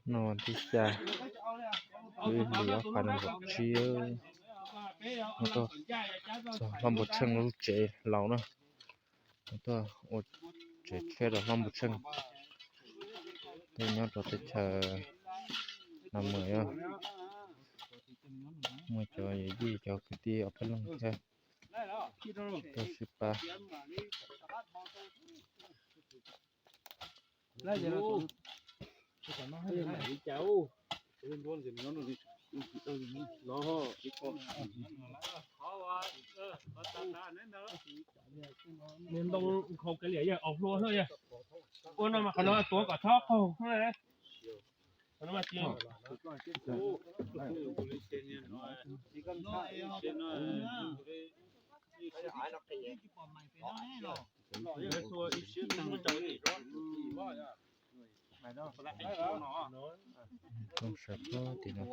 No thib xya, ib hlis ob phav nees nkaum tsib, mus txog Hlob Npua Tsheej lub tsev laus na. Mus txog ua tsev tshiab rau Hlob Npua Tsheej, tej nyob rau teb chaws Nam Mws, muaj cov yawm yij cov kwv tij ob peb leeg thiab tuaj sib pab. Niag ntoo nkhaus kiag liam yog aus hlua hlwb yog. Ua no mas qhov no tuav kom txhob qaug. Qhov no mas tsis Koob sawv pob tim no,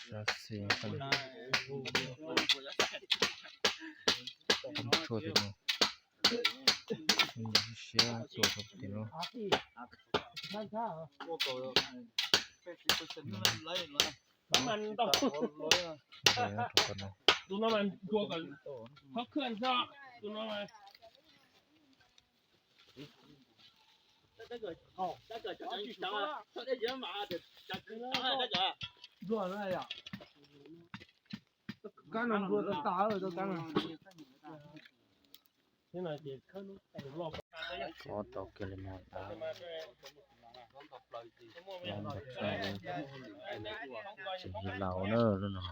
sab xis, koob tshuaj tim no, siab tuaj rau tim no. Tus no mas tua kom thoob khwj xwb, tus no mas. Kab no nplua tau tas, kab no. Tso tau kiag li no tas, tseem yog laus na lub no.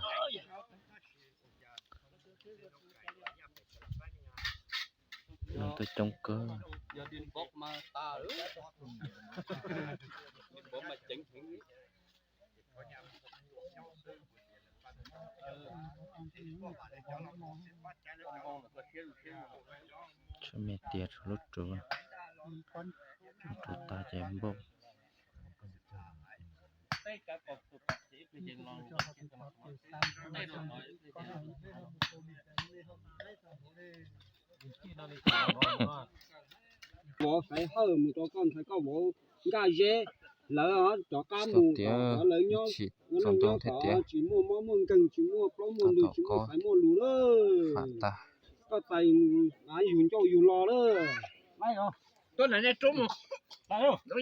Neeg tuaj coob kawg. Tshuav me tiav tshuav lub rus, lub rus tas ces npauj. Vauv Faiv Hawj mus rau koj ntxhais koj vauv Nkaj Zeb, lawv cov qab mus kom lawv nyob, lawv nyob kom tsis muaj mob muaj nkeeg, tsis muaj plaub muaj ntug, tsis muaj xaiv muaj lus lawm. Koj txais yug ncauj yug lo lawm. Tuaj na nej rub mus. Twb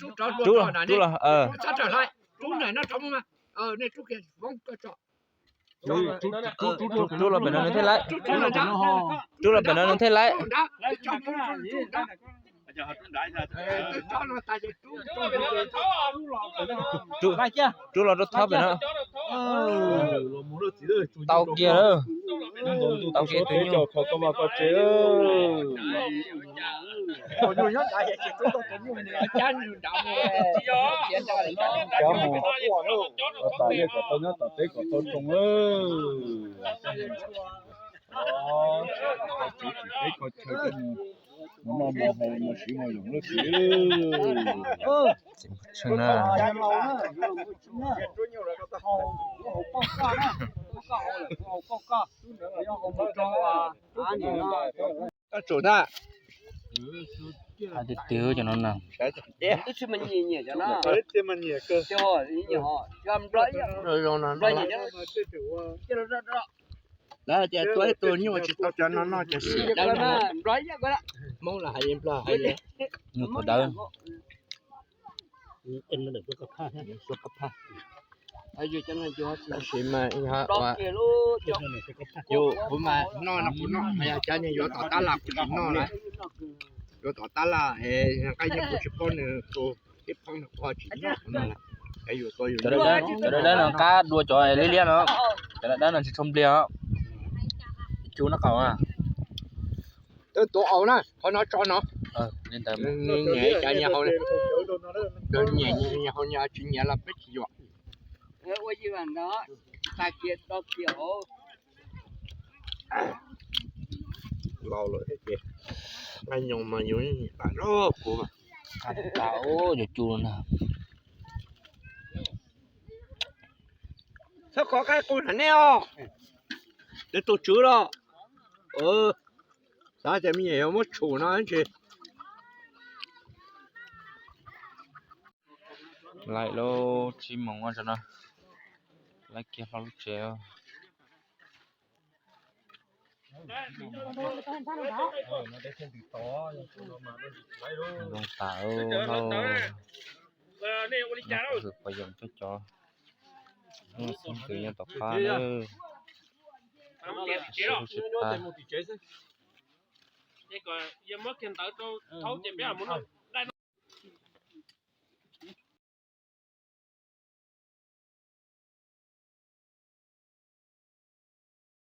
rub rov dua, rub los, txhob raws hlais, rub ntawm no rov mus mas. Nej rub kiag, voob koj tso. Rub los pem no nws thiaj laib. Rub los pem no nws thiaj laib. Rub los rau thoob pem no. Tau kiag lawm. Tau kiag tus nyuj. Cab mus, tas yog kom tau nyob tom teb kom tau zoo lawm. Kho tsev tsim teb kho chaw coj mus, mus noj mus haus mus siv mus yoos lawm txiv. Txiv Npus Tsheej na. Koj tsum ntag. Hais tiag tiag cov no na. Lawv tias tuaj ib tug nyuj tsis tau cov no noj cov siv dawb. Hmoob los hais li Nplog hais li nyuj tuag dawb. Tab sis mas yus kuv mas noj no kuv noj, yog cov neeg yuav tom tab laj kuv tsis noj na. Yuav tom tab laj es nqaij nyiaj kuv tsis paub nws tus tib phooj nws kuv ho tsis noj no. Cov dawb dawb no qab dua cov liab liab no, cov dawb dawb no tsis tshua npliag os. Ib cu noj qaum. Twb tuav aus na, qhov no tso no. Nyiam cov nyias hau, nyias hau nyias tsis nyiam los peb tsis yuam. Laus lawm thiab ces nqaij nyoos mas yus nyiam tas zog kuv mas. Qab tas cov cu na. Txhob kov qaib qus hnav nej os. Nws tus tswv los. Tab ces me nyuam yuav muab tshum no tsis. Laim lub tsib moos ua rau no, laim kiag hlo lub tsev. Zoo tas lauj, hwm pov yoos cov cov, xeeb ntxwv nyob tom qab nawb. Sib hlub sib pab. Muab kiag ntawv rau thaub ces peb mus noj.